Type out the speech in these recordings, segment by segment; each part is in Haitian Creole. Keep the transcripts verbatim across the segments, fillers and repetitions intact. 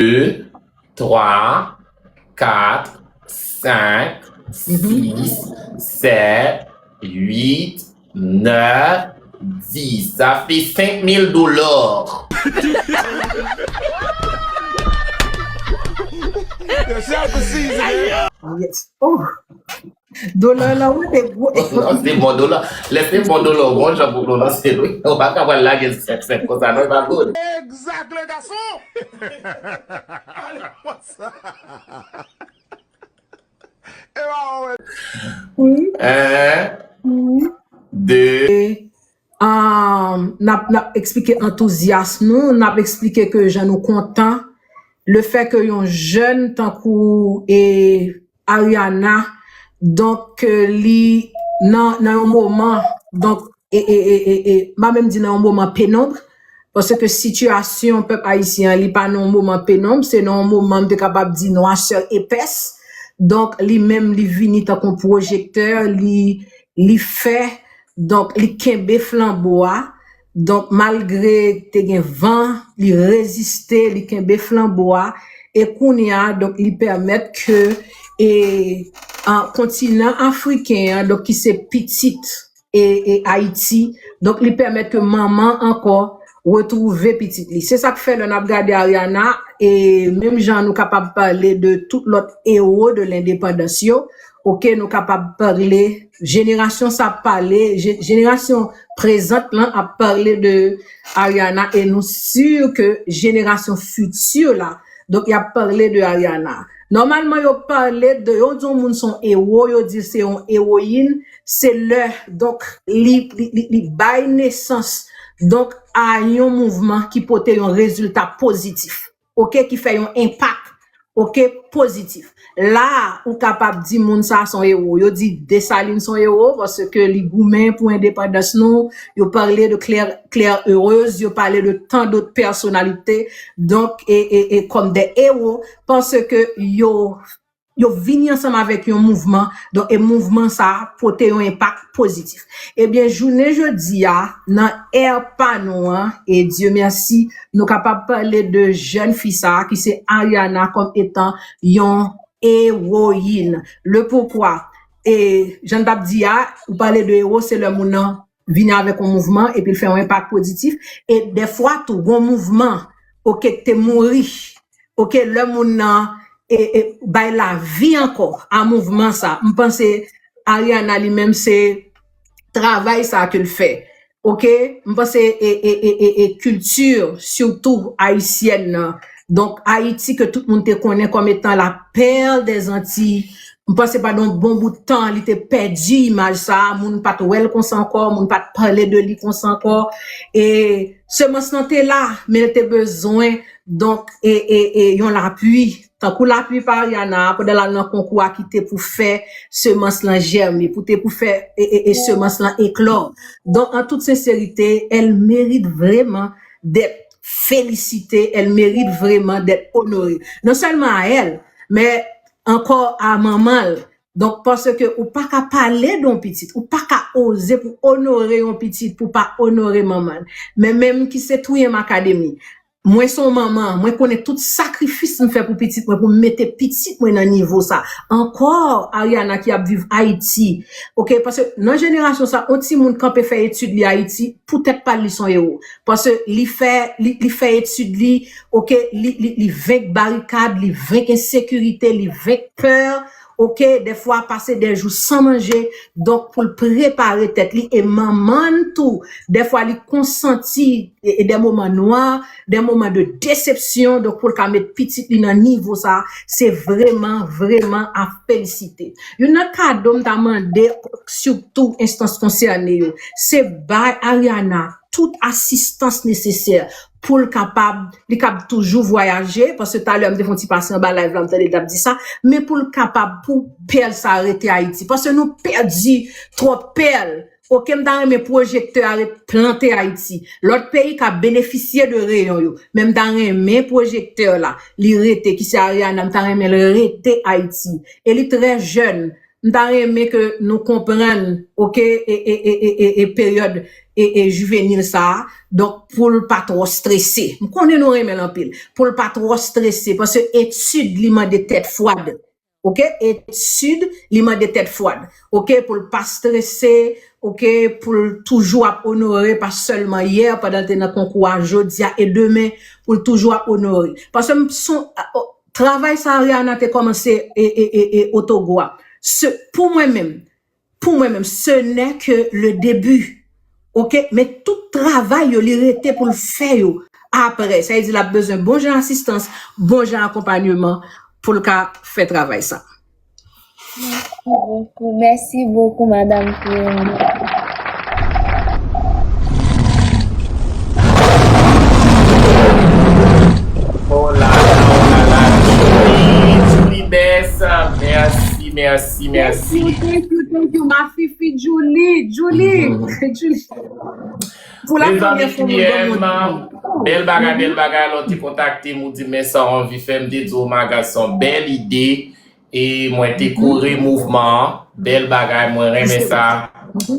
de, twa, kat, senk, sis, sèt, uit, nèf, dis. Sa fè senk mil dola. Yes. Oh. Dola la, ou te gwo. Non, se bon dola. Lè se bon dola, ou bon jan pou dola, se wi. Ou pa ka pral lage sèt sèt konsa, non, e pa good. Exact, le garçon! Allez, what's up? E pa wè. Un, deux. Um, n ap n ap eksplike antouzyas nou, n ap eksplike ke jan nou kontan lefè ke yon jèn tankou e Ariana, donk ke li nan nan yon moman, donk e e e e e m pa menm di nan yon moman penonb, paske sitiyasyon pèp ayisyen an li pa nan yon moman penonb, se nan yon moman m te kapab di nwasè epès. Donk li menm li vini tankou pwojektè, li li fè, donk li kenbe flanbo a. Donk malgre te gen van, li reziste, li kenbe flanbo a. E kounye a, donk li pèmèt ke e an kontinan afriken an, donk ki se pitit e e Ayiti, donk li pèmèt ke manman ankò retwouve pitit li. Se sa k fè lè n ap gade Ariana, e menm jan nou kapab pale de tout lòt ewo de lendepandans yo, oke, nou kapab pale, jenerasyon sa ap pale, je- jenerasyon prezant lan ap pale de Ariana e nou si ke jenerasyon fiti la, donk y ap pale de Ariana. Nòmalman yo pale de, yo di yon moun se yon ewo, yo di se yon ewoyin, se lè donk li li li, li bay nesans donk a yon mouvman ki pote yon rezilta pozitif, oke, ki fè yon enpak, oke, pozitif. La ou kapab di moun sa se yon ewo. Yo di Desalin se yon ewo paske li goumen pou endepandans nou. Yo pale de Claire, Claire Heureuse, yo pale de tan dòt pèsonalite, donk e e e kòm de ewo, paske yo yo vini ansanm avèk yon mouvman, donk e mouvman sa a pote yon enpak pozitif. Ebyen jounen jodi a, nan è pa nou an, e Dye mèsi, nou kapab pale de jèn fi sa a ki se Ariana kòm etan yon ewoyin. Le poukwa, e jan n t ap di a, ou pale de ewo, se lè moun nan vini avèk yon mouvman epi l fè yon enpak pozitif. E dèfwa tou, yon mouvman, oke, k te mouri, oke, lè moun nan e, e, bay lavi ankò a mouvman sa. M panse Ariana li menm se travay sa ke l fè. Oke, m panse e, e, e, e, e kilti sitou ayisyèn nan. Donk Ayiti ke tout moun te konnen kòm etan la perle des Antilles, m panse pandan yon bon bout tan li te pèdi imaj sa, moun pa t wè l konsa ankò, moun pa t pale de li konsa ankò. E semans lan te la, men l te bezwen donk e, e, e yon lapui. Tankou lapui pa Ariana, pandan l al nan konkou a ki te pou fè semans lan jème, pou te pou fè e, e, e semans lan eklò. Donk an tout senserite, elle mérite vraiment d'être félicitée, elle mérite vraiment d'être honorée. Non sèlman a elle, men ankò a manman l. Donk paske ou pa ka pale de yon pitit, ou pa ka oze pou onore yon pitit pou pa onore manman l. Men menm ki se Three M Academy, mwen se yon manman, mwen konnen tout sakrifis m fè pou pitit mwen, pou m mete pitit mwen nan nivo sa. Ankò Ariana ki ap viv Ayiti, oke, paske nan jenerasyon sa, yon timoun kanpe fè etid li Ayiti, poutèt pa l li se yon ewo. Paske li fè, li, li fè etid li, oke, li, li, li venk barikad, li venk ensekirite, li venk pè, oke, dèfwa pase de jou san manje, donk pou l prepare tèt li, e manman l tou, dèfwa li konsanti e, e de moman nwa, de moman de desepsyon, donk pou l ka met pitit li nan nivo sa, se vrèman, vrèman a felisite. Youn nan kado m ta mande sitou enstans konsène yo, se bay Ariana tout asistans nesesè pou l kapab, li kab toujou vwayaje, paske talè m te fè yon ti pase anba live la, m tande l t ap di sa, men pou l kapab, pou pèl sa rete Ayiti, paske nou pèdi twòp pèl. Oke, m ta renmen pwojektè a ret plante Ayiti. Lòt peyi ka benefisye de reyon yo, men m ta renmen pwojektè la, li rete, ki se Ariana, m ta renmen l rete Ayiti. E li trè jèn, m ta renmen ke nou konprann, oke, e, e, e, e, e, e peryòd e, e jivenil sa a. Donk, pou l pa twò strese. M konnen nou renmen l anpil. Pou l pa twò strese, paske etid li mande tèt fwad. Oke? Etid li mande tèt fwad. Oke? Pou l pa strese, oke? Pou l toujou ap onore, pa sèlman yè, pandan l te nan konkou a, jodi a e demen, pou l toujou ap onore. Paske m son, a, o, travay sa Ariana te kòmanse e, e, e, e Otogo a. Se, pou mwen menm, pou mwen menm, ce n'est que le début. Oke? Men tout travay yo, li rete pou l fè yo apre. Sa vle di l ap bezwen bon jan asistans, bon jan akonpanyeman pou l ka fè travay sa. Mèsi bokou, mèsi bokou, madanm Queen. Oh la la, oh la la, Julie, Julie Bess, mèsi, mèsi, mèsi. Thank you, thank you, thank you, ma fifi Julie, Julie, Julie. Pou la premyè fwa mwen ban mwen. Bèl bagay, bèl bagay, lè w te kontakte m, ou di m men sa w anvi fè, m te di w, my God, se yon bèl ide. E mwen te kore mouvman an. Bèl bagay, mwen renmen sa.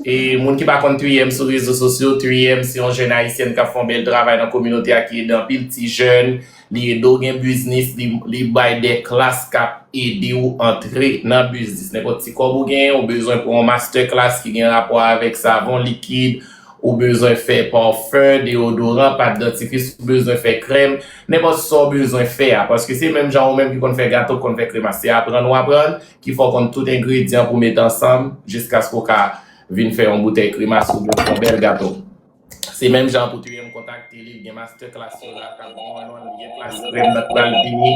E moun ki pa konn Three M sou rezo sosyo, Three M se yon jèn ayisyèn k ap fè yon bèl travay nan kominote a, ki ede anpil ti jèn. Li ede w gen biznis, li, li bay de klas k ap ede w antre nan biznis. Nenpòt ti kòb ou genyen, ou bezwen pou yon master class ki gen rapò avèk savon likid, ou bezwen fè pafen, deyodoran, pat dantifris, ou bezwen fè krèm, nenpòt sa w bezwen fè a. Paske se menm jan ou menm ki konn fè gato, ki konn fè kremas, se aprann ou aprann, ki fè w konn tout engredyan pou mete ansanm, jiskaske w ka vin fè yon boutèy kremas oubyen fè yon bèl gato. Se menm jan pou Three M kontakte li, li gen master class yo la, k ap gen yon lòn, li gen klas krèm nan k pral vini.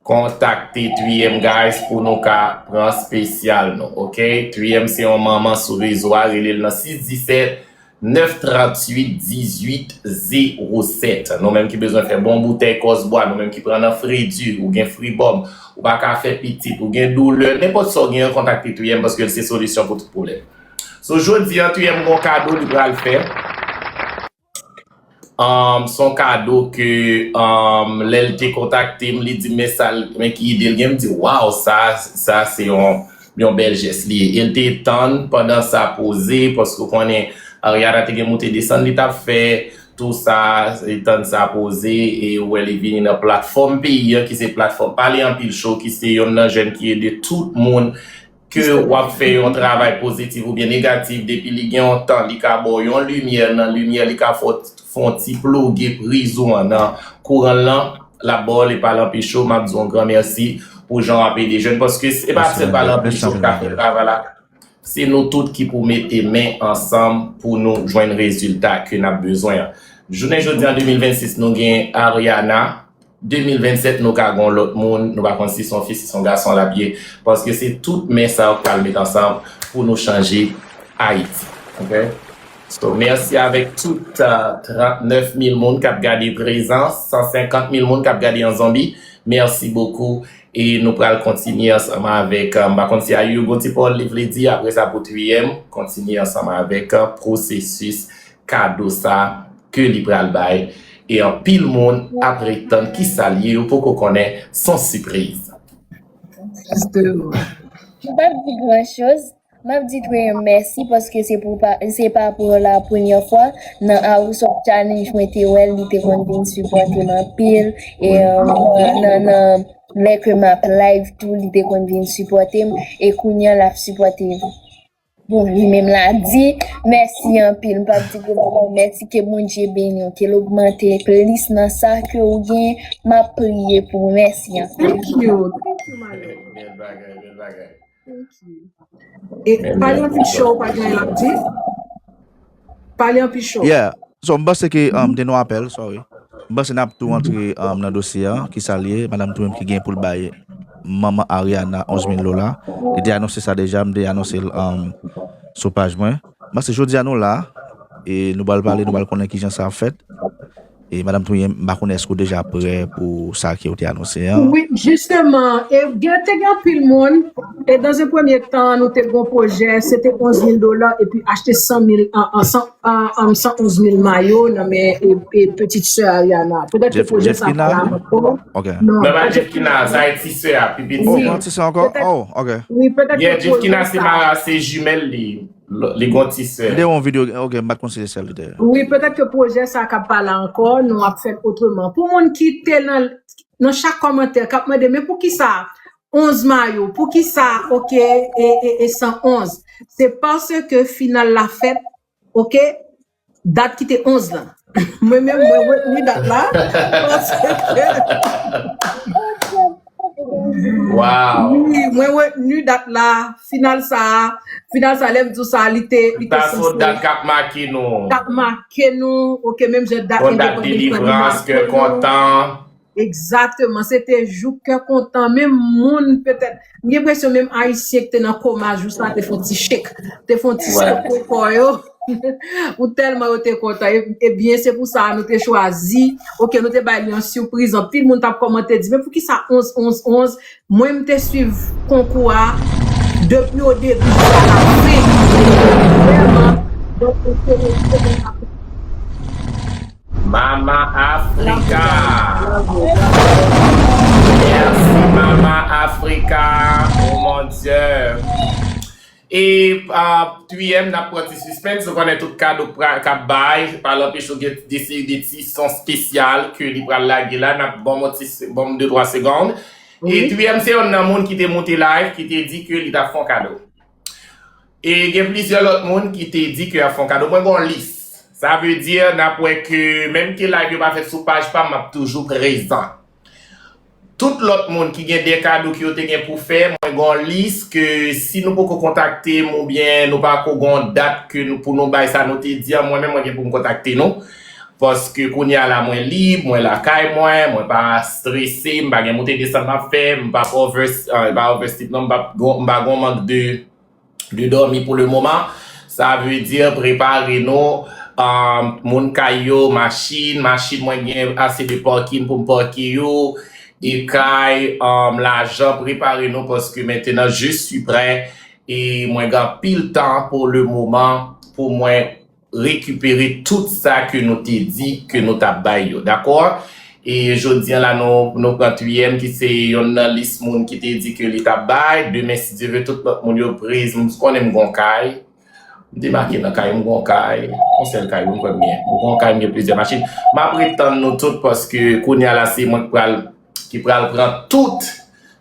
Kontakte Three M guys pou nou ka pran spesyal nou, oke? Three M se yon manman sou rezo a, rele l nan sis disèt, nèf tranntuit, dizuit zewo sèt. Nou menm ki bezwen fè bon boutèy kòs bwa, nou menm ki pran nan fredi, ou gen fribòm, ou pa ka fè pitit, ou gen doulè, nenpòt sa w genyen, kontakte Three M paske l se solisyon pou tout pwoblèm. So, jodi a, Three M gen yon kado li pral fè. Um, se yon kado ke, um, lè l te kontakte m, li di m men sa, men ki ide l gen, m di, waw, sa, sa se yon, yon bèl jès li ye. E l te tann pandan sa poze, paske w konnen Ariana te gen moute desann li t ap fè, tou sa, e tann sa poze, e ou wè li vini nan platfòm peyi an, ki se platfòm Pale Anpil Show, ki se yonn nan jèn ki ede tout moun ke w ap fè yon travay pozitif oubyen negatif, depi li gen yon tan, li ka ba w yon limyè, nan limyè li ka fè w, fè w ti ploge priz ou an nan kouran lan, l ap ba w li Pale Anpil Show, m ap di w yon gran mèsi pou jan w ap ede jèn, paske se pa sèl Pale Anpil Show k ka fè travay la, se nou tout ki pou mete men ansanm pou nou jwenn rezilta ke n ap bezwen an. Jounen jodi an de mil vennsis, nou gen Ariana, de mil vennsèt, nou ka gen yon lòt moun, nou pa konn si se yon fi, si se yon gason l ap ye, paske se tout men sa yo k pral met ansanm pou nou chanje Ayiti. Oke? So, mèsi avèk tout, uh, trannèf mil moun k ap gade prezan, san senkant mil moun k ap gade an zonbi. Mèsi bokou. E nou pral kontinye ansanm avèk, uh, m pa konn si Ayu gon ti pawòl li vle di, apre sa pou Three M, kontinye ansanm avèk, uh, pwosesis kado sa ke li pral bay. E anpil moun ap ret tann kisa l ye, yo poko konnen, se yon sipriz. M p ap di gran choz. M ap di Three M mèsi paske se pou pa, se pa pou la premyè fwa nan House of Challenge mwen te wè l, li te konn vin sipòte m anpil. E, um, nan, nan, lè ke m ap live tou, li te konn vin sipòte m. E kounye a, l ap sipòte m. Bon, li menm la di, mèsi anpil. M p ap di gwo bagay, mèsi, ke Bondye beni w, ke l ogmante plis nan sa ke ou gen. M ap priye pou ou. Mèsi anpil. Thank you, thank you, my love. Bèl bagay, bèl bagay. Thank you. E Pale Anpil Show, pa gen anyen l ap di? Pale Anpil Show. Yeah. So, m panse ke, um, te nou apèl, sorry. M panse n ap tou antre, um, nan dosye a, kisa l ye, madanm Three M ki gen pou l bay manman Ariana onz mil dola. Li te anonse sa deja, m te anonse l, um, sou paj mwen. M panse jodi a nou la, e nou pral pale, nou pral konnen kijan sa ap fèt. E madanm Three M, m pa konnen èske w deja prè pou sa ke w te anonse an? Wi, jisteman, e gen, te gen anpil moun, e dans un premier temps, nou te gen yon pwojè, se te onz mil dola, epi achte san mil, an, an, san, an, an, san onz mil mayo nan men e, e pitit sè Ariana. Petèt ke pwojè sa pa la ankò. Ok. Non, pa Jeffkina, sa e ti sè a, pi piti. Oh, wi. Yon ti sè ankò? Oh, ok. Wi, petèt ke Jeffkina se ma, se jimèl li. Li gon ti sè. Li te yon videyo, ok, m pa t konn se sè l li te ye. Wi, petèt ke pwojè sa k ap pa la ankò, nou ap fè l otreman. Pou moun ki te nan, nan chak kòmantè, k ap mande, men poukisa onz mayo, poukisa, ok, e, e, e san onz? Se paske final la fèt, ok, dat ki te onz lan. Mwen menm, mwen retni dat la. Paske Wow. Wi, mwen retni dat la, final sa a, final sa a, lè m di w sa, li te, li te sanse. Sa se yon dat k ap make nou. K ap make nou, ok, menm jan dat endepandans lan li make nou. Yon dat delivrans, kè kontan. Egzakteman, se te jou kè kontan. Menm moun, petèt, m gen enpresyon menm Ayisyen ki te nan koma jou sa a te fè yon ti shake, te fè yon ti shake pou kò yo. Ou tèlman yo te kontan. E, ebyen, se pou sa nou te chwazi. Ok, nou te bay li yon sipriz. Anpil moun t ap kòmante di, men poukisa onz, onz, onz? Mwen, m te swiv konkou a depi o debi jiska la fen. Vrèman. Donk, se, se, Mama Africa. Merci, Mama Africa. Oh mon Dieu. E, ah, Three M, n ap pran ti sispens. Ou konnen tout kado pra-, k ap bay, pa l anpeche w gen de seri de ti son espesyal ke li pral lage la. N ap ban m yon ti se-, ban m de twa segonn. E Three M se youn nan moun ki te monte live, ki te di ke li t ap fè yon kado. E gen plizyè lòt moun ki te di ke y ap fè yon kado. Mwen gen yon lis. Sa vle di, n ap wè ke menm ke live yo pa fèt sou paj pa m, m ap toujou prezan. Tout lòt moun ki gen de kado ke yo te gen pou fè, mwen gen yon lis ke si nou poko kontakte m oubyen nou pako gen yon dat ke nou, pou nou bay sa nou te di a, mwen menm mwen gen pou m kontakte nou. Paske kounye a la mwen lib, mwen lakay mwen, mwen pa strese, m pa gen monte desann m ap fè, m pa overs-, ah, pa oversleep non, m pa gon, m pa gon mank de de dòmi pou le moman. Sa vle di, prepare nou, um, moun kay yo, machin, machin mwen gen ase de parking pou m pake yo, e kay, um, lajan, prepare nou paske maintenant je suis prêt e mwen gen anpil tan pou le moman pou mwen rekipere tout sa ke nou te di ke nou t ap bay yo, dakò? E jodi a la, nou, nou pran Three M ki se yonn nan lis moun ki te di ke li t ap bay. Demen, si Dye vle, tout lòt moun yo prez. M konnen m gon kay. M demake nan kay, m gon kay. Yon sèl kay, wi, m kwè m gen. M gon kay, m gen plizyè machin. M ap ret tann nou tout paske kounye a la, se mwen ki pral, ki pral pran tout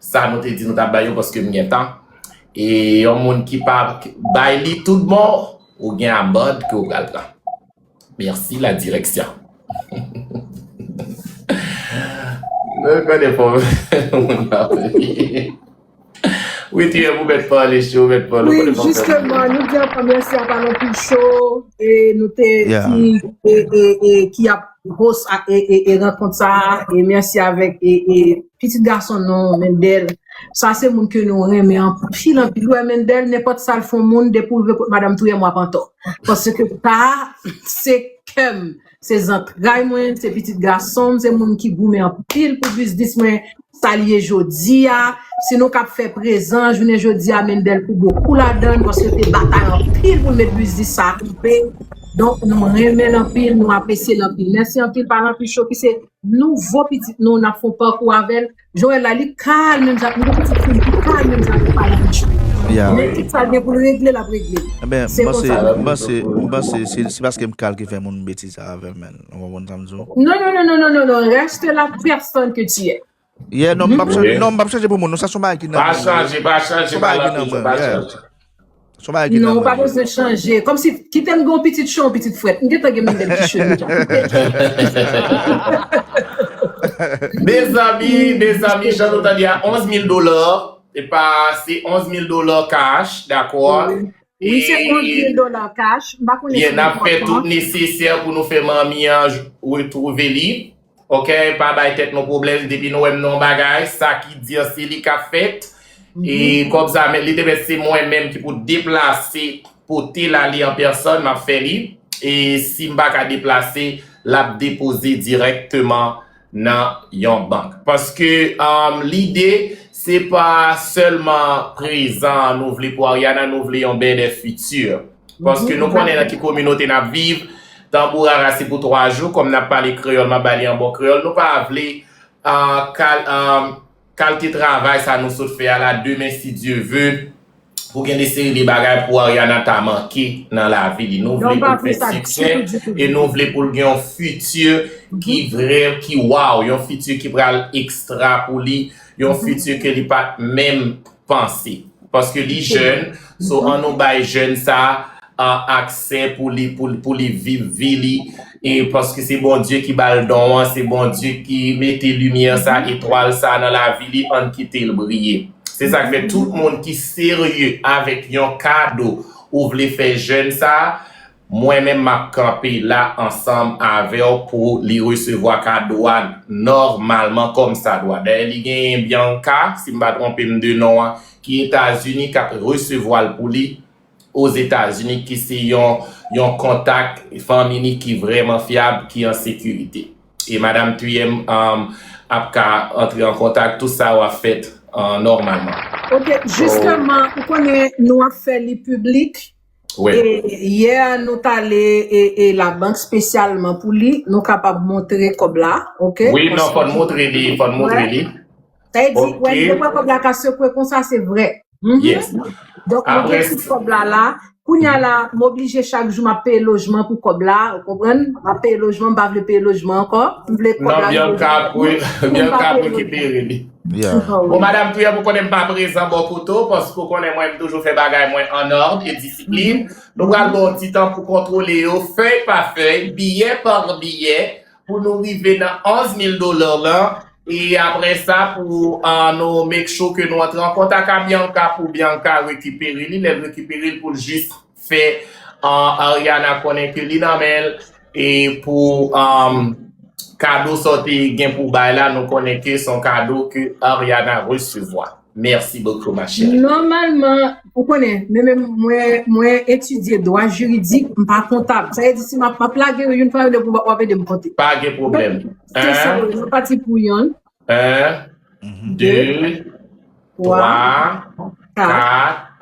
sa nou te di nou t ap bay yo paske m gen tan. E yon moun ki pa bay li tout bon, ou gen amand ke w pral pran. Merci la direction. Nou konnen fò moun pa vle. Wi, Three M, ou mèt pale, cho, ou mèt pale. Wi, jisteman, nou di ankò mèsi a Palon Pi Cho, e nou te, ki, e, e, e, ki ap host a, e, e, e rankont sa a, e mèsi avèk, e, e pitit gason nou, Mendel. Sa se moun ke nou renmen anpil, anpil. Ou wè Mendel, nenpòt sa l fè yon moun, depi w rive kot madanm Three M, w ap antò. Paske sa, se kè m, se zantray mwen, se pitit gason m, se moun ki goumen anpil pou biznis mwen, sa l ye jodi a. Se nou k ap fè prezan, jounen jodi a, Mendel pou bokou ladan l, paske l te batay anpil pou l met biznis sa kanpe. Donk, nou renmen l anpil, nou apresye l anpil. Mèsi anpil, Palon Pi Cho, ki se nouvo pitit nou, n ap fè yon pakou avè l. Joel la, li kal menm jan, li gon pitit fi, li kal menm jan avèk Palon Pi Cho. Men tout sa l gen pou l regle, l ap regle. Ebyen, m panse, m panse, m panse se, se paske m kal ki fè moun betiz sa avè m, men. Ou konprann sa m di w? Non, non, non, non, non, non, non. Reste la personne que tu es. Yeah, non, m p ap chanje, non, m p ap chanje pou moun, non, sa se yon bagay ki nan men m. Pa chanje, pa chanje, pa chanje. Se yon bagay ki nan men m, yeah. Non, ou pa bezwen chanje. Kòmsi, kite m gen yon pitit cho, yon pitit frèt. M gentan gen Mendel ki cho deja. Mezanmi, mezanmi, jan nou tande a, onz mil dola, e pa, se onz mil dola cash, dakò? Wi, se onz mil dola cash. M pa konnen si n ap fè tout nesesè pou nou fè manmi an retwouve li. Ok, pa bay tèt nou pwoblèm, depi nou wè m nan yon bagay, sa ki di an se li k ap fèt. E kòb sa, men li te mèt se mwen menm ki pou deplase, pote l ale an pèsòn, m ap fè li. E si m pa ka deplase, l ap depoze dirèkteman nan yon bank. Paske, um, lide, se pa sèlman prezan nou vle pou Ariana, nou vle yon bèlè fiti. Paske nou konnen nan ki kominote n ap viv. Tanboura rasi pou twa jou, kòm n ap pale kreyòl, m ap ba li an bon kreyòl. Nou pa vle ah, kal, ah, kalte travay sa nou sot fè a la, demen, si Dye ve, pou gen de seri de bagay pou Ariana ta manke nan lavi li. Nou vle pou l fè siksè e nou vle pou l gen yon fiti ki vrè, ki waw, yon fiti ki pral ekstra pou li, yon fiti ke li pa t menm panse. Paske li jèn, so an nou bay jèn sa a aksè pou li, pou, pou li viv vi li. E paske se Bondye ki ba l don an, se Bondye ki mete limyè sa, etwal sa nan lavi li, ann kite l briye. Se sa k fè tout moun ki serye avèk yon kado ou vle fè jèn sa, mwen menm m ap kanpe la ansanm avè w pou li resevwa kado a nòmalman kòm sa dwa. Dayè, li genyen Bianca, si m pa twonpe m de non an, ki Etazini, k ap resevwa l pou li Ozetazini, ki se yon, yon kontak fanmi li ki vrèman fyab, ki an sekirite. E Madanm Tuyem, um, ap ka antre an kontak, tout sa w ap fèt, uh, nòmalman. Ok, jisteman, ou konnen nou ap fè li piblik. Wi. E yè a, nou t ale e, e labank espesyalman pou li, nou kapab montre kòb la, ok? Wi, non, fò n montre li, fò n montre li. Sa vle di, wè, lè w wè kòb la ka sekwe konsa, se vrè. Mhm. Yes. Donk, nou gen tout kòb la la. Kounye a la, m oblije chak jou m ap peye lojman pou kòb la, ou konprann? M ap peye lojman, m pa vle peye lojman ankò. M vle kòb la. Non, Bianca ap re-, Bianca ap rekipere li. Yeah. Bon, Madanm Tuyem, ou konnen m pa prezan bò kote w, paske ou konnen mwen, m toujou fè bagay mwen an òd e disiplin. Nou pral ba w ti tan pou kontwole yo, fèy pa fèy, biyè pa biyè, pou nou rive nan onz mil dola la. E apre sa, pou, ah, nou make sure ke nou antre an kontak ak Bianca, pou Bianca rekipere li, lè l rekipere l, pou l jis fè, ah, Ariana konnen ke li nan men l, e pou, um, kado sa w te gen pou bay la, nou konnen ke se yon kado ke Ariana resevwa. Merci beaucoup, ma chérie. Nòmalman, ou konnen, men menm mwen, mwen etidye dwa jiridik, m pa kontab. Sa vle di, si m ap, m ap lage yo youn pa youn, epi w ap ede m konte. Pa gen pwoblèm. Se sa, nou pati pou youn. Un, deux, trois, quatre,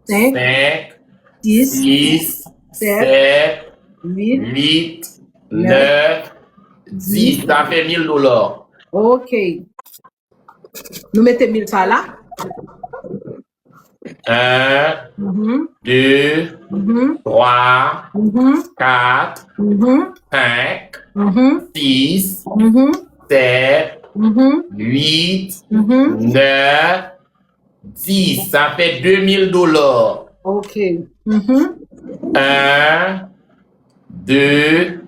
cinq, six, sept, huit, neuf, dix. Sa fè mil dola. Ok. Nou mete mil sa la. Un, deux, trois, quatre, cinq, six, sept, huit, neuf, dix. Sa fè de mil dola. Ok. Un, deux,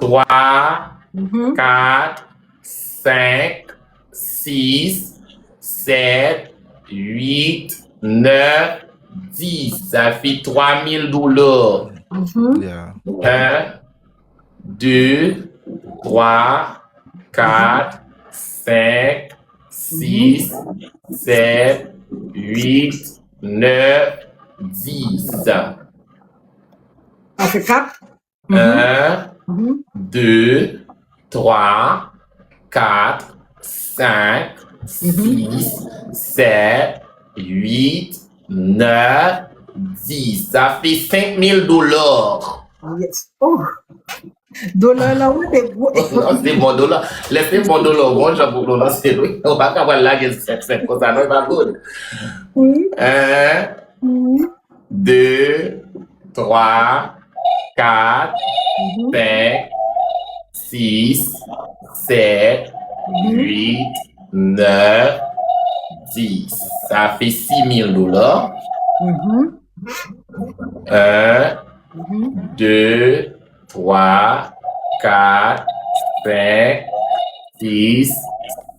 trois, quatre, cinq, six, sept, huit, neuf, dix. Sa fè twa mil dola. Yeah. Un, deux, trois, quatre, cinq, six, sept, huit, neuf, dix. Sa fè kat. Un, deux, trois, quatre, cinq, six, sept, huit, neuf, dix. Sa fè senk mil dola. Yes. Oh. Dola la, wi, te gwo. Lanse bon dola. Lè se bon dola, bon jan pou lanse l, wi. Ou pa ka pral lage senk senk konsa, non, e pa good. Wi. Un, deux, trois, quatre, cinq, six, sept, huit, neuf, dix. Sa fè sis mil dola. Un, deux, trois, quatre, cinq, six,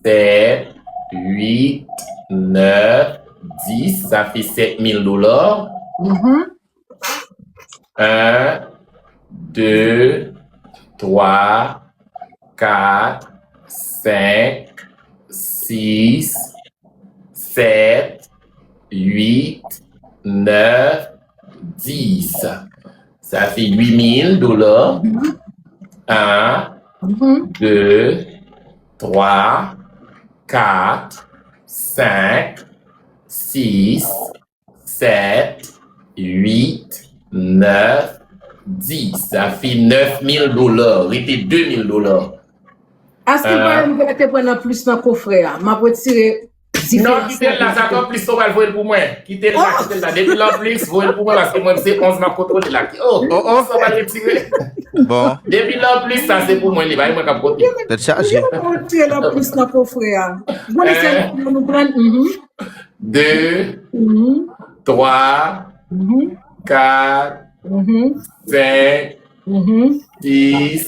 sept, huit, neuf, dix. Sa fè sèt mil dola. Un, deux, trois, quatre, cinq, six, sept, huit, neuf, dix. Sa fè uit mil dola. Un, deux, trois, quatre, cinq, six, sept, huit, nèf, dis. Sa fè nèf mil dola. Rete de mil dola. Aske pa yon bagay te pran nan plis nan kofre a. M ap retire diferans. Non, kite l la, sa twòp plis, ou pral voye l pou mwen. Kite l la, kite l la. Depi l an plis, voye l pou mwen, paske mwen, se onz m ap kontwole la. Oh, oh, oh. Sa w pral retire. Bon. Depi l an plis, sa se pou mwen, li pa mwen k ap konte. Tèt chaje. Ou retire l an plis nan kofre a. Bon, se nou pran. De, twa, kat, senk, sis,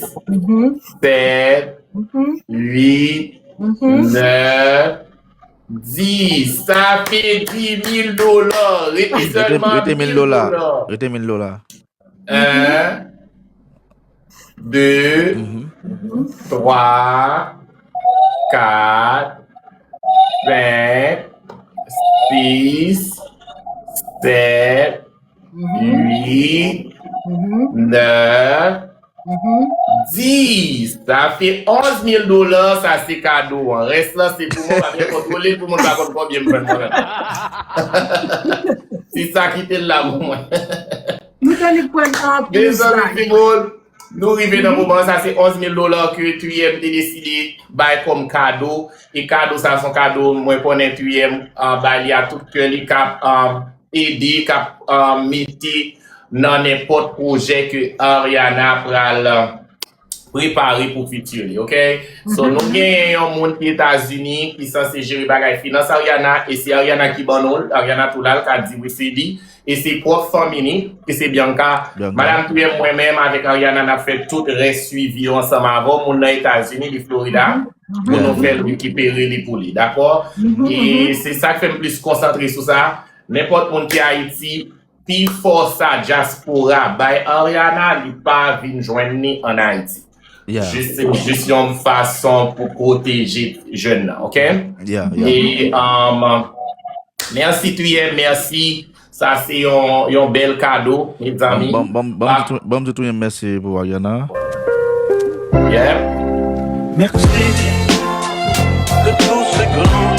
sèt, uit, nèf, dis. Sa fè dis mil dola. Rete sèlman mil dola. Rete mil dola. Un, deux, trois, quatre, cinq, six, sept, huit, neuf, dix. Sa fè onz mil dola, sa se kado an. Rès la se pou moun pa byen kontwole l, pou moun pa konn konbyen m jwenn mwen menm. Se sa kite l la pou mwen. Nou te li pran anplis. Mezanmi, nou rive nan moman sa, se onz mil dola ke Three M te deside bay kòm kado. E kado sa se yon kado mwen konnen Three M bay li a tout kè li, k ap ede, k ap mete nan nenpòt pwojè ke Ariana pral prepare pou fiti li, ok? So nou genyen yon moun ki Etazini ki sanse jere bagay finans Ariana, e se Ariana ki ban nou l. Ariana tou la, l ka di wi se li. E se pwòp fanmi li, ki se Bianca. Madanm Three M, mwen menm avèk Ariana n ap fè tout rès swivi yo ansanm avè w. Moun nan Etazini, li Florida, pou nou fè l rekipere li pou li, dakò? E se sa k fè m plis konsantre sou sa. Nenpòt moun ki Ayiti, pi fò sa dyaspora bay Ariana, li pa vin jwenn li ann Ayiti. Jis, se jis yon fason pou pwoteje jèn nan, ok? E um, mèsi Three M, mèsi. Sa se yon, yon bèl kado, mezanmi. Ban m di Three M mèsi pou Ariana. Yeah. Merci de tout ce que l'on